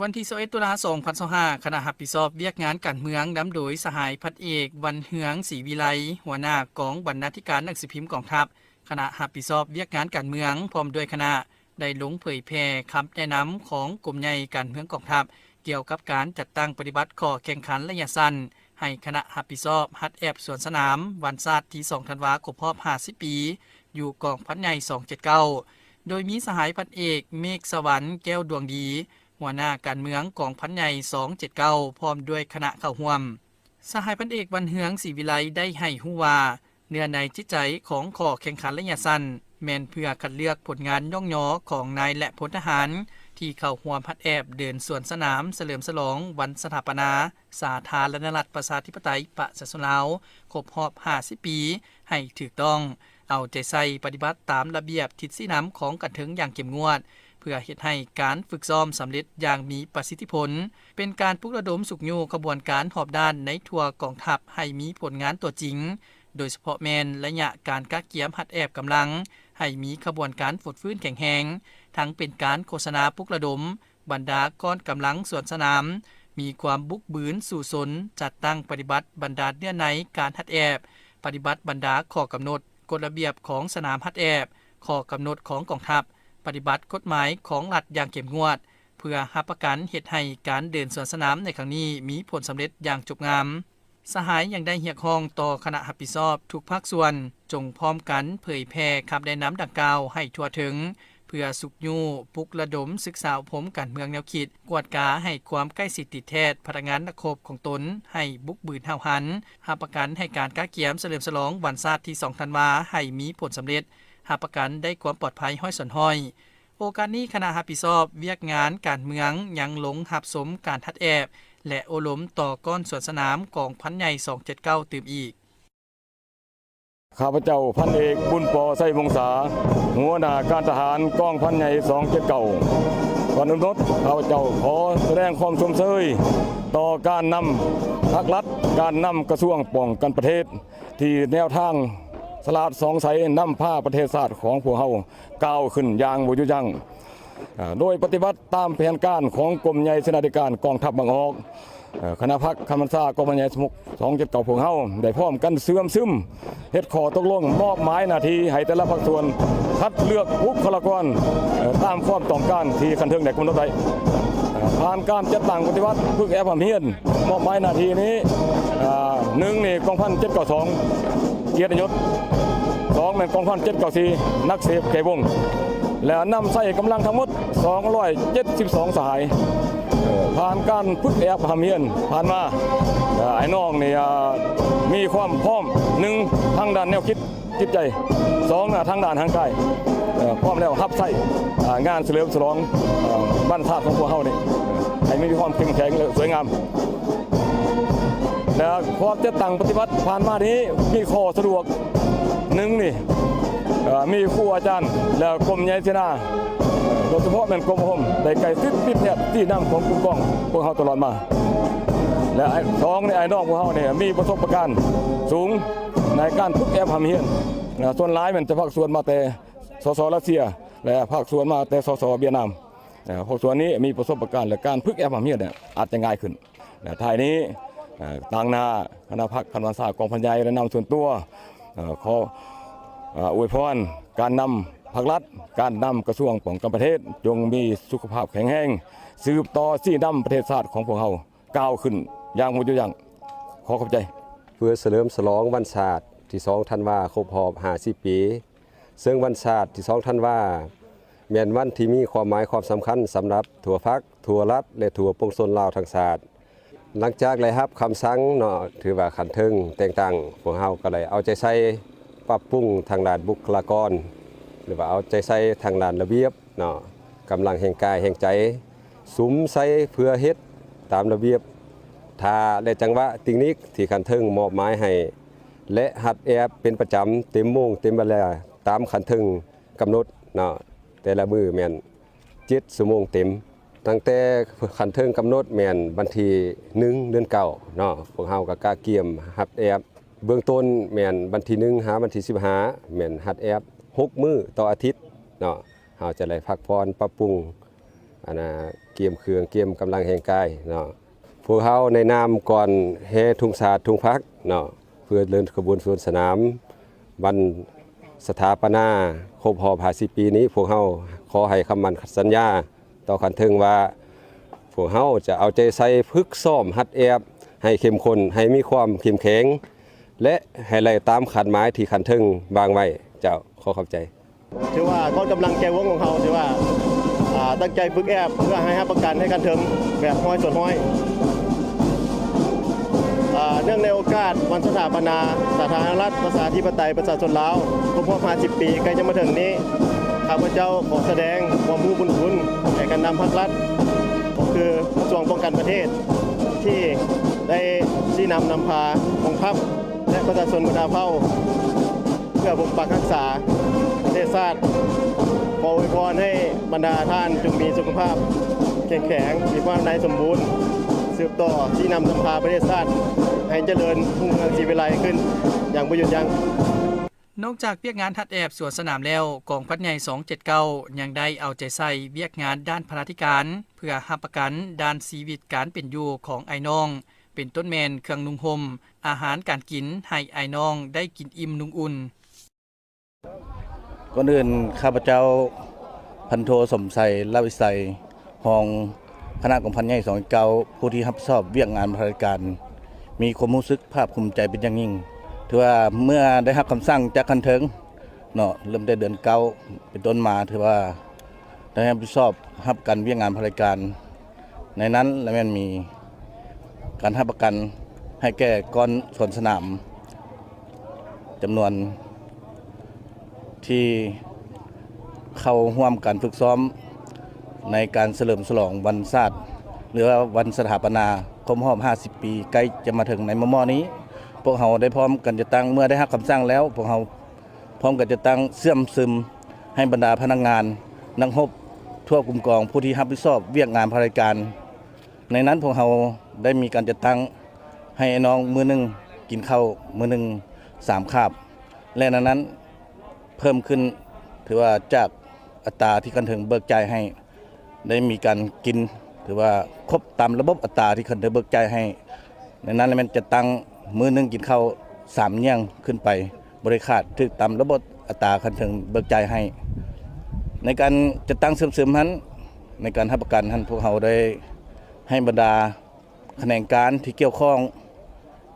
ວັນທີຊາວເອັດ ຕຸລາ ສອງພັນຊາວຫ້າ ຄະນະຮັບຜິດຊອບວຽກງານການເມືອງ ນຳໂດຍສະຫາຍພັນເອກ ວັນເຮືອງ ສີວິໄລ ຫົວໜ້າກອງບັນນາທິການໜັງສືພິມກອງທັບ, ຄະນະຮັບຜິດຊອບວຽກງານການເມືອງ ພ້ອມດ້ວຍຄະນະ ໄດ້ລົງເຜີຍແຜ່ຄຳແນະນຳຂອງກົມໃຫຍ່ການເມືອງກອງທັບ ກ່ຽວກັບການຈັດຕັ້ງປະຕິບັດຂໍ້ແຂ່ງຂັນໄລຍະສັ້ນ ໃຫ້ຄະນະຮັບຜິດຊອບຫັດແອບສວນສະໜາມວັນຊາດທີສອງທັນວາ ຄົບຮອບຫ້າສິບປີ ຢູ່ກອງພັນໃຫຍ່ສອງເຈັດເກົ້າ ໂດຍມີສະຫາຍພັນເອກ ເມກສະຫວັນ ແກ້ວດວງດີ ຫົວໜ້າການເມືອງກອງພັນໃຫຍ່ສອງເຈັດເກົ້າ ພ້ອມດ້ວຍຄະນະເຂົ້າຮ່ວມ. ສະຫາຍພັນເອກ ວັນເຮືອງ ສີວິໄລ ໄດ້ໃຫ້ຮູ້ວ່າ ເນື້ອໃນຈິດໃຈຂອງຂໍ້ແຂ່ງຂັນໄລຍະສັ້ນ ແມ່ນເພື່ອຄັດເລືອກຜົນງານຍ້ອງຍໍຂອງນາຍ ແລະ ພົນທະຫານ ທີ່ເຂົ້າຮ່ວມຫັດແອບເດີນສວນສະໜາມສະເຫຼີມສະຫຼອງວັນສະຖາປະນາ ສາທາລະນະລັດ ປະຊາທິປະໄຕ ປະຊາຊົນລາວ ຄົບຮອບຫ້າສິບປີ ໃຫ້ຖືກຕ້ອງ, ເອົາໃຈໃສ່ປະຕິບັດຕາມລະບຽບທິດຊີ້ນຳຂອງຂັ້ນເທິງຢ່າງເຂັ້ມງວດ ເພື່ອເຮັດໃຫ້ການຝຶກຊ້ອມສຳເລັດຢ່າງມີປະສິດທິຜົນ, ເປັນການປຸກລະດົມຊຸກຍູ້ຂະບວນການຮອບດ້ານໃນທົ່ວກອງທັບໃຫ້ມີຜົນງານຕົວຈິງ, ໂດຍສະເພາະແມ່ນໄລຍະການກະກຽມຫັດແອບກຳລັງ ໃຫ້ມີຂະບວນການຟົດຟື້ນແຂງແຮງ, ທັງເປັນການໂຄສະນາປຸກລະດົມ ບັນດາກ້ອນກຳລັງສວນສະໜາມ ມີຄວາມບຸກບືນສູ້ຊົນ ຈັດຕັ້ງປະຕິບັດບັນດາເນື້ອໃນການຫັດແອບ, ປະຕິບັດບັນດາຂໍ້ກຳນົດ, ກົດລະບຽບຂອງສະໜາມຫັດແອບ, ຂໍ້ກຳນົດຂອງກອງທັບ, ປະຕິບັດກົດໝາຍຂອງລັດຢ່າງເຂັ້ມງວດ ເພື່ອຮັບປະກັນເຮັດໃຫ້ການເດີນສວນສະໜາມໃນຄັ້ງນີ້ມີຜົນສຳເລັດຢ່າງຈົບງາມ. ສະຫາຍຍັງໄດ້ຮຽກຮ້ອງຕໍ່ຄະນະຮັບຜິດຊອບທຸກພາກສ່ວນ ຈົ່ງພ້ອມກັນເຜີຍແຜ່ຄຳແນະນຳດັ່ງກ່າວໃຫ້ທົ່ວເຖິງ ເພື່ອຊຸກຍູ້, ປຸກລະດົມສຶກສາອົບຮົມການເມືອງແນວຄິດ, ກວດກາໃຫ້ຄວາມໃກ້ຊິດຕິດແທດພະນັກງານນັກຮົບຂອງຕົນໃຫ້ບຸກບືນຫ້າວຫັນ, ຮັບປະກັນໃຫ້ການກະກຽມສະເຫຼີມສະຫຼອງວັນຊາດທີສອງທັນວາໃຫ້ມີຜົນສຳເລັດ, ຮັບປະກັນໄດ້ຄວາມປອດໄພຮ້ອຍສ່ວນຮ້ອຍ. ໂອກາດນີ້ ຄະນະຮັບຜິດຊອບວຽກງານການເມືອງຍັງລົງຮັບຊົມການຫັດແອບ ແລະ ໂອ້ລົມຕໍ່ກ້ອນສວນສະໜາມກອງພັນໃຫຍ່ສອງເຈັດເກົ້າຕື່ມອີກ. ຂ້າພະເຈົ້າ ພັນເອກ ບຸນປໍ ໄຊວົງສາ ຫົວໜ້າການທະຫານກອງພັນໃຫຍ່ສອງເຈັດເກົ້າ ກ່ອນອື່ນໝົດ ຂ້າພະເຈົ້າຂໍສະແດງຄວາມຊົມເຊີຍຕໍ່ການນຳພັກລັດ, ການນຳກະຊວງປ້ອງກັນປະເທດ ທີ່ແນວທາງສະຫຼາດສ່ອງໃສນຳພາປະເທດຊາດຂອງພວກເຮົາ ກ້າວຂຶ້ນຢ່າງບໍ່ຢຸດຢັ້ງ ໂດຍປະຕິບັດຕາມແຜນການຂອງກົມໃຫຍ່ເສນາທິການກອງທັບບາງອອກ. ຄະນະພັກຂັ້ນບັນຊາກອງພັນໃຫຍ່ສອງເຈັດເກົ້າ ພວກເຮົາໄດ້ພ້ອມກັນເຊື່ອມຊຶມ ເຮັດຂໍ້ຕົກລົງມອບໝາຍໜ້າທີ່ໃຫ້ແຕ່ລະພາກສ່ວນ ຄັດເລືອກບຸກຄະລາກອນ ຕາມຄວາມຕ້ອງການທີ່ຂັ້ນເທິງໄດ້ກຳນົດໄວ້. ຜ່ານການຈັດຕັ້ງປະຕິບັດ ຝຶກແອບຮ່ຳຮຽນ ມອບໝາຍໜ້າທີ່ນີ້ ອ່າ ໜຶ່ງນີ້ ກອງພັນເຈັດເກົ້າສອງ ກຽດນິຍົດ, ສອງແມ່ນກອງພັນເຈັດເກົ້າສີ່ ນັກເສບແກ່ວົງ ແລະ ນຳໃຊ້ກຳລັງທັງໝົດ ສອງຮ້ອຍເຈັດສິບສອງ ສະຫາຍ. ເອີ ຜ່ານການຝຶກແອບຮ່ຳຮຽນຜ່ານມາ ເອີ ອ້າຍນ້ອງນີ້ ອ່າ ມີຄວາມພ້ອມ ໜຶ່ງ ທາງດ້ານແນວຄິດ ຈິດໃຈ, ສອງ ນະ ທາງດ້ານຮ່າງກາຍ ເອີ ພ້ອມແລ້ວຮັບໃຊ້ ອ່າ ງານສະເຫຼີມສະຫຼອງ ເອີ ວັນຊາດຂອງພວກເຮົານີ້ ເອີ ໃຫ້ມັນມີຄວາມເຂັ້ມແຂງ ແລະ ສວຍງາມ ແລະ ພວກຈັດຕັ້ງປະຕິບັດຜ່ານມານີ້ ມີຂໍ້ສະດວກ ໜຶ່ງ ນີ້ ເອີ ມີຄູອາຈານ ແລະ ກົມໃຫຍ່ເສນາ ໂດຍສະເພາະແມ່ນກົມອົບຮົມ ໄດ້ໃກ້ຊິດຕິດແທດຊີ້ນຳຂອງຜູ້ກອງພວກເຮົາຕະຫຼອດມາ ແລະ ສອງ ນີ້ ອ້າຍນ້ອງພວກເຮົານີ້ ມີປະສົບປະການສູງ ໃນການຝຶກແອບຮ່ຳຮຽນ ສ່ວນຫຼາຍແມ່ນຈະພາກສ່ວນມາແຕ່ ສສ ຣັດເຊຍ ແລະ ພາກສ່ວນມາແຕ່ ສສ ຫວຽດນາມ. ພາກສ່ວນນີ້ມີປະສົບປະການ ແລະ ການຝຶກແອບຮ່ຳຮຽນອາດຈະງ່າຍຂຶ້ນ. ແລະ ທ້າຍນີ້ ຕາງໜ້າຄະນະພັກຂັ້ນບັນຊາກອງພັນໃຫຍ່ ແລະ ນຳສ່ວນຕົວ ຂໍອວຍພອນການນຳພັກລັດ, ການນຳກະຊວງປ້ອງກັນປະເທດ ຈົ່ງມີສຸຂະພາບແຂງແຮງ, ສືບຕໍ່ຊີ້ນຳປະເທດຊາດຂອງພວກເຮົາ ກ້າວຂຶ້ນຢ່າງບໍ່ຢຸດຢັ້ງ. ຂໍຂອບໃຈ. ເພື່ອສະເຫຼີມສະຫຼອງວັນຊາດທີສອງທັນວາ ຄົບຮອບຫ້າສິບປີ, ເຊິ່ງວັນຊາດທີສອງທັນວາ ແມ່ນວັນທີ່ມີຄວາມໝາຍຄວາມສຳຄັນສຳລັບທົ່ວພັກ, ທົ່ວລັດ ແລະ ທົ່ວປວງຊົນລາວທັງຊາດ. ຫຼັງຈາກໄດ້ຮັບຄຳສັ່ງເນາະ, ຖືວ່າຂັ້ນເທິງແຕ່ງຕັ້ງ, ພວກເຮົາກໍໄດ້ເອົາໃຈໃສ່ປັບປຸງທາງດ້ານບຸກຄະລາກອນ ຫຼືວ່າເອົາໃຈໃສ່ທາງດ້ານລະບຽບເນາະ, ກຳລັງແຮງກາຍແຮງໃຈ ສຸມໃສ່ເພື່ອເຮັດຕາມລະບຽບ ທ່າ ແລະ ຈັງຫວະເຕັກນິກທີ່ຂັ້ນເທິງມອບໝາຍໃຫ້ ແລະ ຫັດແອບເປັນປະຈຳ ເຕັມໂມງເຕັມເວລາ ຕາມຂັ້ນເທິງກຳນົດເນາະ, ແຕ່ລະມື້ແມ່ນເຈັດຊົ່ວໂມງເຕັມ. ຕັ້ງແຕ່ຂັ້ນເທິງກຳນົດແມ່ນວັນທີໜຶ່ງ ເດືອນເກົ້າເນາະ, ພວກເຮົາກໍກະກຽມຫັດແອບ ເບື້ອງຕົ້ນແມ່ນວັນທີໜຶ່ງ ຫາວັນທີສິບຫ້າ ແມ່ນຫັດແອບຫົກມື້ຕໍ່ອາທິດເນາະ. ເຮົາຈະໄດ້ພັກຜ່ອນປັບປຸງ ອັນນ່າ ກຽມເຄື່ອງ ກຽມກຳລັງແຮງກາຍເນາະ. ພວກເຮົາໃນນາມກ່ອນແຫ່ທຸງຊາດທຸງພັກເນາະ ເພື່ອເດີນຂະບວນສວນສະໜາມວັນສະຖາປະນາຄົບຮອບຫ້າສິບປີນີ້, ພວກເຮົາຂໍໃຫ້ຄຳໝັ້ນສັນຍາຕໍ່ຂັ້ນເທິງວ່າ ພວກເຮົາຈະເອົາໃຈໃສ່ຝຶກຊ້ອມຮັດແອບໃຫ້ເຂັ້ມຂຸ້ນ, ໃຫ້ມີຄວາມເຂັ້ມແຂງ ແລະ ໃຫ້ໄດ້ຕາມຄາດໝາຍທີ່ຂັ້ນເທິງວາງໄວ້. ເຈົ້າ, ຂໍຂອບໃຈ. ຖືວ່າກອງກຳລັງແກ່ວົງຂອງເຮົາ ຖືວ່າ ອ່າ ຕັ້ງໃຈຝຶກແອບເພື່ອໃຫ້ຮັບປະກັນໃຫ້ຂັ້ນເທິງແບບຮ້ອຍສ່ວນຮ້ອຍ. ອ່າ ເນື່ອງໃນໂອກາດວັນສະຖາປະນາສາທາລະນະລັດ ປະຊາທິປະໄຕ ປະຊາຊົນລາວ ຄົບຮອບຫ້າສິບປີ ໃກ້ຈະມາເຖິງນີ້, ຂ້າພະເຈົ້າຂໍສະແດງຄວາມຮູ້ບຸນຄຸນແກ່ການນຳພັກລັດ ກໍຄືກະຊວງປ້ອງກັນປະເທດ ທີ່ໄດ້ຊີ້ນຳນຳພາກອງທັບ ແລະ ປະຊາຊົນບັນດາເຜົ່າ ເພື່ອປົກປັກຮັກສາປະເທດຊາດ. ຂໍອວຍພອນໃຫ້ບັນດາທ່ານຈົ່ງມີສຸຂະພາບເຂັ້ມແຂງ, ມີຄວາມນາຍສົມບູນ, ສືບຕໍ່ຊີ້ນຳນຳພາປະເທດຊາດໃຫ້ຈະເລີນຮຸ່ງເຮືອງສີວິໄລຂຶ້ນຢ່າງບໍ່ຢຸດຢັ້ງ. ນອກຈາກວຽກງານຮັດແອບສວນສະໜາມແລ້ວ, ກອງພັນໃຫຍ່ສອງເຈັດເກົ້າຍັງໄດ້ເອົາໃຈໃສ່ວຽກງານດ້ານພັນລະທິການ ເພື່ອຮັບປະກັນດ້ານຊີວິດການເປັນຢູ່ຂອງອ້າຍນ້ອງ, ເປັນຕົ້ນແມ່ນເຄື່ອງນຸ່ງຫົ່ມ, ອາຫານການກິນ ໃຫ້ອ້າຍນ້ອງໄດ້ກິນອີ່ມນຸ່ງອຸ່ນ. ກ່ອນອື່ນ ຂ້າພະເຈົ້າ ພັນໂທ ສົມໄຊ ລາດວິໄຊ ຮອງຄະນະກອງພັນໃຫຍ່ສອງເຈັດເກົ້າ ຜູ້ທີ່ຮັບຜິດຊອບວຽກງານພັນລະທິການ ມີຄວາມຮູ້ສຶກພາກພູມໃຈເປັນຢ່າງຍິ່ງ ຖືວ່າເມື່ອໄດ້ຮັບຄຳສັ່ງຈາກຂັ້ນເທິງເນາະ ເລີ່ມແຕ່ເດືອນເກົ້າເປັນຕົ້ນມາ ຖືວ່າ ໄດ້ຮັບຜິດຊອບຮັບການວຽກງານພະລາທິການ ໃນນັ້ນລະແມ່ນມີການຮັບປະກັນໃຫ້ແກ່ກ້ອນສວນສະໜາມ ຈຳນວນທີ່ເຂົ້າຮ່ວມການຝຶກຊ້ອມໃນການສະເຫຼີມສະຫຼອງວັນຊາດ ຫຼືວ່າວັນສະຖາປະນາຄົບຮອບຫ້າສິບປີ ໃກ້ຈະມາເຖິງໃນມໍ່ໆນີ້. ພວກເຮົາໄດ້ພ້ອມກັນຈັດຕັ້ງ ເມື່ອໄດ້ຮັບຄຳສັ່ງແລ້ວ ພວກເຮົາ ພ້ອມກັນຈັດຕັ້ງເຊື່ອມຊຶມໃຫ້ບັນດາພະນັກງານ ນັກຮົບທົ່ວກຸ່ມກອງ ຜູ້ທີ່ຮັບຜິດຊອບວຽກງານພະລາທິການ. ໃນນັ້ນພວກເຮົາໄດ້ມີການຈັດຕັ້ງໃຫ້ອ້າຍນ້ອງມື້ໜຶ່ງກິນເຂົ້າມື້ໜຶ່ງສາມຄາບ ແລະ ໃນນັ້ນເພີ່ມຂຶ້ນ ຖືວ່າຈາກອັດຕາທີ່ຂັ້ນເທິງເບີກຈ່າຍໃຫ້ ໄດ້ມີການກິນ ຖືວ່າຄົບຕາມລະບົບອັດຕາທີ່ຂັ້ນເທິງເບີກຈ່າຍໃຫ້. ໃນນັ້ນລະແມ່ນຈັດຕັ້ງມື້ໜຶ່ງກິນເຂົ້າສາມຢ່ຽງຂຶ້ນໄປ ບໍ່ໄດ້ຂາດ ຖືກຕາມລະບົບອັດຕາຂັ້ນເທິງເບີກຈ່າຍໃຫ້. ໃນການຈັດຕັ້ງເຊື່ອມຊຶມຫັ້ນ ໃນການຮັບປະກັນຫັ້ນ ພວກເຮົາໄດ້ໃຫ້ບັນດາຂະແໜງການທີ່ກ່ຽວຂ້ອງ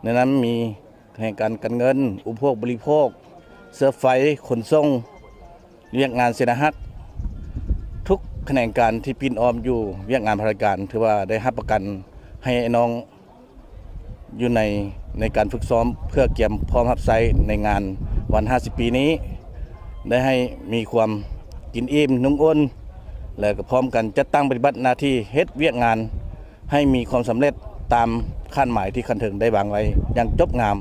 ໃນນັ້ນມີຂະແໜງການການເງິນ, ອຸປະໂພກບໍລິໂພກ, ເຊື້ອໄຟ, ຂົນສົ່ງ, ວຽກງານເສນາຮັກ ທຸກຂະແໜງການທີ່ປິ່ນອ້ອມຢູ່ວຽກງານພະລາທິການ ຖືວ່າໄດ້ຮັບປະກັນໃຫ້ອ້າຍນ້ອງຢູ່ໃນ ໃນການຝຶກຊ້ອມເພື່ອກຽມພ້ອມຮັບໃຊ້ໃນງານວັນຫ້າສິບປີນີ້ ໄດ້ໃຫ້ມີຄວາມກິນອີ່ມນຸ່ງອຸ່ນ ແລະ ກໍພ້ອມກັນຈັດຕັ້ງປະຕິບັດໜ້າທີ່ເຮັດວຽກງານໃຫ້ມີຄວາມສຳເລັດຕາມຄາດໝາຍທີ່ຂັ້ນເທິງໄດ້ວາງໄວ້ຢ່າງຈົບງາມ.